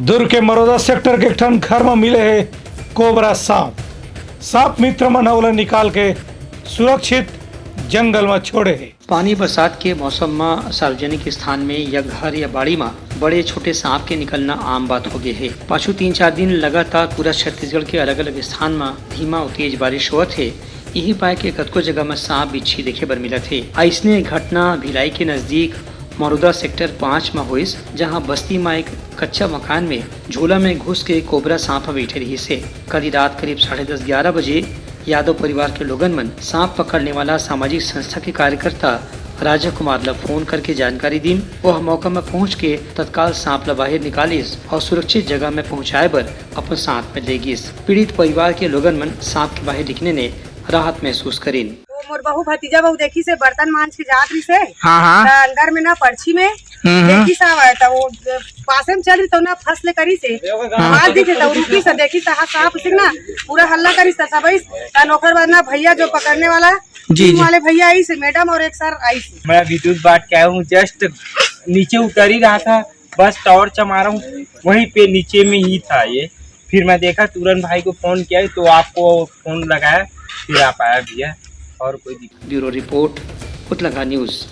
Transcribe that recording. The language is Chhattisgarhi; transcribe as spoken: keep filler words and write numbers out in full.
दुर्ग के मरोदा सेक्टर के एक ठन घर म मिले हे कोबरा सांप। सांप मित्र मन ह ओला निकाल के सुरक्षित जंगल म छोड़े हे। पानी बरसात के मौसम म सार्वजनिक स्थान में या घर या बाड़ी म बड़े छोटे सांप के निकलना आम बात हो गे हे। पाछू तीन चार दिन लगातार पूरा छत्तीसगढ़ के अलग-अलग स्थान म धीमा अउ तेज बारिश होवत हे। इही पाय के कतको जगह म सांप बिच्छी देखे बर मिलत हे। अइसने घटना भिलाई के नजदीक मरुदा सेक्टर पाँच म होइस, जहां बस्ती म एक कच्चा मकान में झूला में घुस के कोबरा सांप ह बइठे रिहिस हे। कल रात करीब साढ़े दस ग्यारह बजे यादव परिवार के लोगन मन सांप पकड़ने वाला सामाजिक संस्था के कार्यकर्ता राजा कुमार ल फोन करके जानकारी दीन। वह मौका म पहुंच के तत्काल सांप ल बाहिर निकालिस और सुरक्षित जगह में पहुंचाए बर अपन साथ में ले गिस। पीड़ित परिवार के लोगन मन सांप के बाहिर दिखने ने राहत महसूस करिन। वो मोर बहू भतीजा बहू देखिस हे, बर्तन मांज के जात रहिस हे। हाँ, हाँ। त अंदर में ना परछी में हम्म, हम्म। देखिस हवय, त वो पासे में चल रही त ना फस ले करिस हे। हाँ। आवाज दी थे त रुकिस हे, देखिस हे, हाँ, सांप उसी ना पूरा हल्ला करिस हे, सब आइस। त ओकर बाद ना भैया जो पकड़ने वाला जी, टीम जी। वाले भैया आइस हे, मैडम और एक सर आइस हे। मैं विद्युत बाट के आया हूँ, जस्ट नीचे उतर ही रहा था, बस टॉर्च मारा हूँ, वहीं पे नीचे में ही था ये। फिर मैं देखा, तुरंत भाई को फोन किया तो आपको फोन लगाया, फिर आप आया भैया, और कोई दिक्कत। Bureau report, Utlangha news.